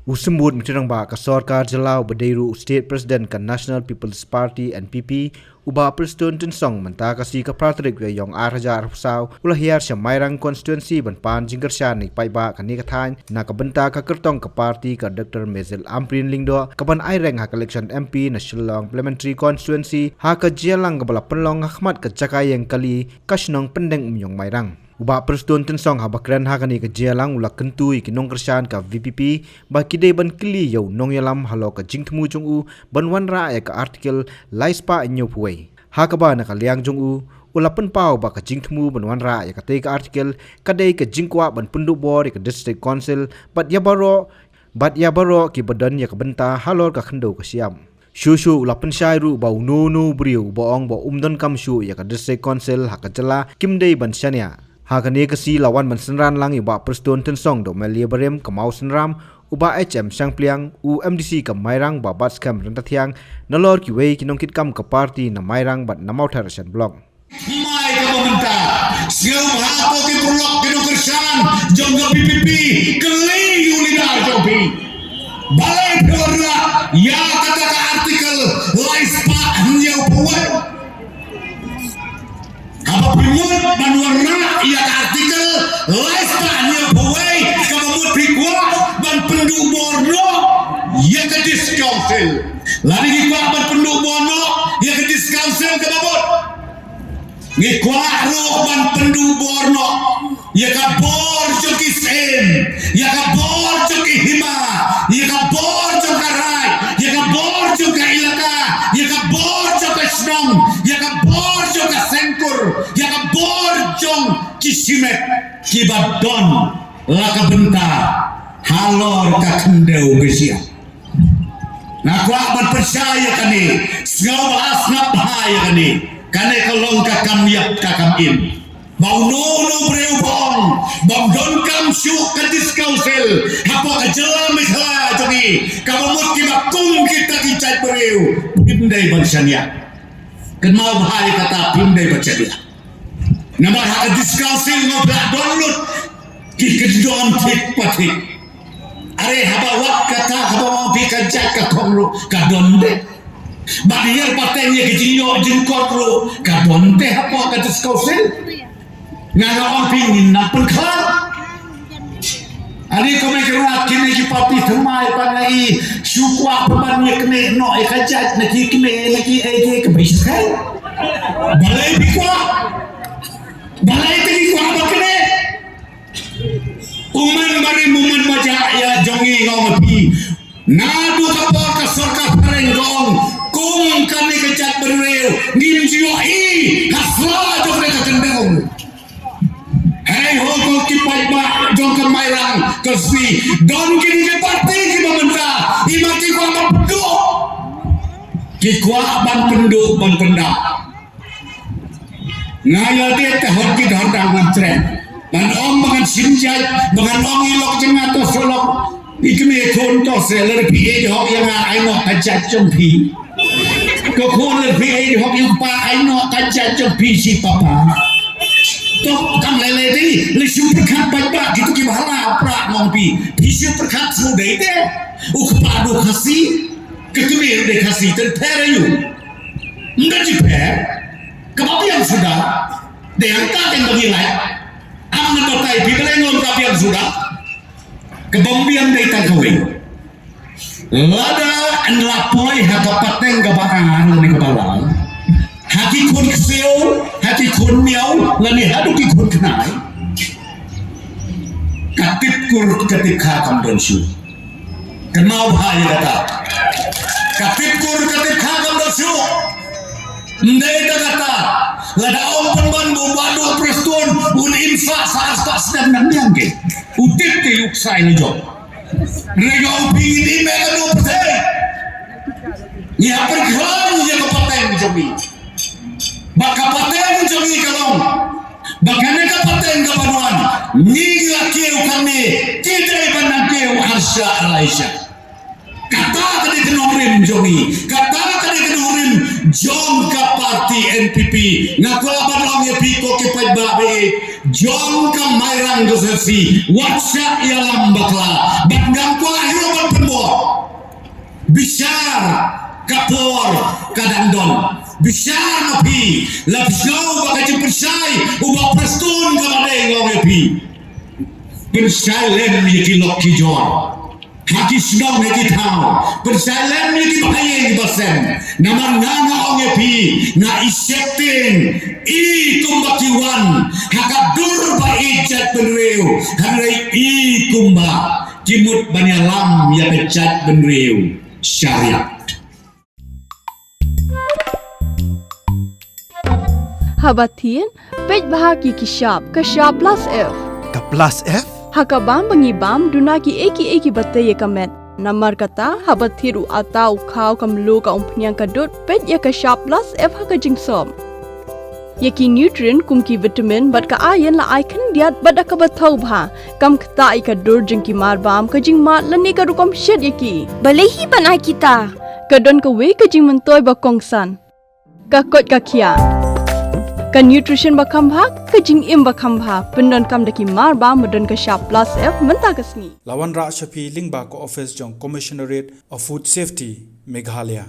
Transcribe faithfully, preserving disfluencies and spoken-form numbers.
U Symbud Meterangbah ka Sorkar Jylla uba dei ruh u State President ka National People's Party N P P, u Bah Prestone Tynsong, mynta ka sngi ka phra tarik Naiïong ar hajar arphew saw u la hiar sha Mairang Constituency ban pan jingkyrshan ïa ki paidbah kane ka thaiñ na ka bynta ka kyrtong ka party ka Doctor Mezil Ampareen Lyngdoh kaban aireng ha ka election M P na Shillong Parliamentary Constituency ha ka jingïalang kaba la pynlong ha khmat ka jaka ïeng kali ka shnong Pyndeng Umïong Mairang. U Bah Prestone Tynsong haba kren ha kane ka jingïalang u la kyntu ïa ki nongkyrshan ka V P P ba ki dei ban kylli ïa u nongïalam halor ka jingthmu jong u ban wanrah ïa ka Article lai spah hynñiewphew wei. Ha kaba na ka liang jong u, u la pynpaw ba ka jingthmu ban wanrah ïa katei ka Article ka dei ka jingkwah ban pynduh bor ïa ka District Council bad ïa baroh, bad ïa baroh kiba don ïa ka bynta halor ka khyndew ka shyiap. Shuh shuh u la pynshai ruh ba uno uno u briew uba ong ba um donkam shuh ïa ka District Council ha ka jylla kim dei ban shaniah. Ha kane ka sngi la wan ban synran lang ïa u Bah Prestone Tynsong da u M L A barim ka Mawsynram, u Bah H M Shangpliang, u M D C ka Mairang Bah Batskhem Ryntathiang, nalor kiwei ki nongkitkam ka party na Mairang bad na Mawthadraishan Block. Mai ka ba mynta, sngewbha ko ki paralok ki nongkyrshan jong ka V P P, kylli ïa u leader jong phi. Balei phi wanrah ïa kata ka Article lai spah hynñiewphew wei? Haba phi mut ban wanrah ïa ka Article lai spah hynñiewphew wei, kaba mut phi kwah ban pynduh bor noh ïa ka District Council. Lada ngi kwah ban pynduh bor noh ïa ka District Council kaba mut, ngi kwah ruh ban pynduh bor noh ïa ka bor jong ki syiem, ïa ka bor jong ki hima, ïa ka bor jong ka raid, ïa ka bor jong ka ilaka, ïa ka bor jong ka shnong, ïa ka bor jong ka seng kur, ïa ka bor jong ki shimet kiba don la ka bynta halor ka khyndew ka shyiap. Nga kwah ban pynshai ïa kane, sngewbha sngap bha ïa kane. Kane ka long ka kam ïap ka kam im. Ba uno uno u briew ba ong bym donkam shuh ka District Council hapoh ka jylla Meghalaya jong ngi, kaba mut kiba kum kita ki jaitbynriew, phim dei ban shaniah. Kynmaw bha ïa kata, phim dei ban shaniah. Namar ha ka District Council ngi la don lut ki kyndon thik pa thik. Are haba wat kata, haba ong phi ka jait ka khong ruh ka don de. Bad ïa pateng ïa ka jingïoh jingkot ruh ka don de hapoh ka District Council. Nga nga ong phi ngin nang pynkhlaiñ. Ani ko me kra kine ki party thymmai ba nga i shu kwah pynban ïa kmie noh ïa ka jait na ki kmie na ki ei ki ka bishkai. Balei phi kwah? Balei phi kwah ba kine? U man barim u man ba jah ïa jong ngi, nga ong ïa phi. Naduh ka por ka sorkar phareng ka ong kum kane ka jaitbynriew ngim ju ïohi ha sla jong kane ka khyndew. Hei ho ko ki paidbah jong ka Mairang Constituency, don kine ki party kiba mynta i ma ki kwah ban pynduh. Ki kwah ban pynduh ban pyndah. Nga ïa dei te hot ki dhor dang ngan treh. Ngan ong ba ngan shim jait, ba ngan ong i lok jong nga to sha lok. I kmie khun to sha, lada phi ïeit hok ïa nga ai noh ka jait jong phi. Ko khun, lada phi ïeit hok ïa u kpa ai noh ka jait jong phi shi papa. To kam lei lei dei, lei shu pyrkhat bad ba kito kiba hala pra ngong phi. Phi shu pyrkhat shu dei te. U kpa dei Khasi, ka kmie dei Khasi, te pher aïu? Ym da jingpher. Kaba biang suda, dei hangta teng ba ngi lait. Am na batai phi balei ngam ka biang suda. Kaba biang dei tang kawei. Lada yn la poi ha ka pateng kaba ar lane kaba lai, ha ki khun ksiew, ha ki khun miaw lane haduh ki khun khnai, ka tip kur ka tip kha kam don shuh. Kynmaw bha ïa kata. Ka tip kur ka tip kha kam don shuh. Ym dei tang kata. Lada ong pynban ba u Bah Prestone un im sah sa ar spah snem, nang niang ke u tip te u ksai la jong. Ngi ong phi ngin im ïa ka duh pyrthei. Ngi hap pyrkhat ïa ka pateng jong ngi. Ba ka pateng jong ngi ka long ba kane ka pateng kaba wan, ngi la kiew kane, ki dei ban nang kiew arshah laishah. Kata ka dei ka nongrim jong ngi. Kata ka dei ka nongrim jong ka party N P P. Nga kwah ban ong ïa phi ko ki paidbah ba ïeit jong ka Mairang Constituency, wat shah ïalam bakla. Bad ngam kwah ïa ban Bishar ka por ka dang don. Bishar ma phi, la phi sngew ba ka jingpynshai u Bah Prestone ka ba dei, nga ong ïa phi, pynshai lem ïa ki lok ki jor ha ki shnong ha ki thaw. Pynshai lem ïa ki bahaïing basem. Namar nga, nga ong ïa phi, nga i sheptieng, i kumba ki wan ha ka dur ba ïeit jaitbynriew, hynrei i kumba ki mut ban ïalam ïa ka jaitbynriew shariat. Haba thied, peit bha ki ki shap, ka shap plus F. Ka plus F? Ha ka bam ba ngi bam, duna ki ei ki ei ki ba tei ïa ka met. Namar kata, haba thied u atta, u khaw, ka mluh, ka umphniang, ka dud, peit ïa ka shap plus F ha ka jingsop. Ïa ki nutrient kum ki vitamin bad ka iron la ai khyndiat bad da kaba thaw bha. Kam ktah ïa ka dur jong ki marbam, ka jingmad lane ka rukom shet ïa ki. Balei hi ban ai kita? Ka don kawei ka jingmyntoi ba kongsan. Ka koit ka khiah. Ka nutrition ba kham bha, ka jingim ba kham bha. Pyndonkam da ki marbam ba don ka shap plus F mynta ka sngi. La wanrah sha phi lyngba ka office jong Commissionerate of Food Safety, Meghalaya.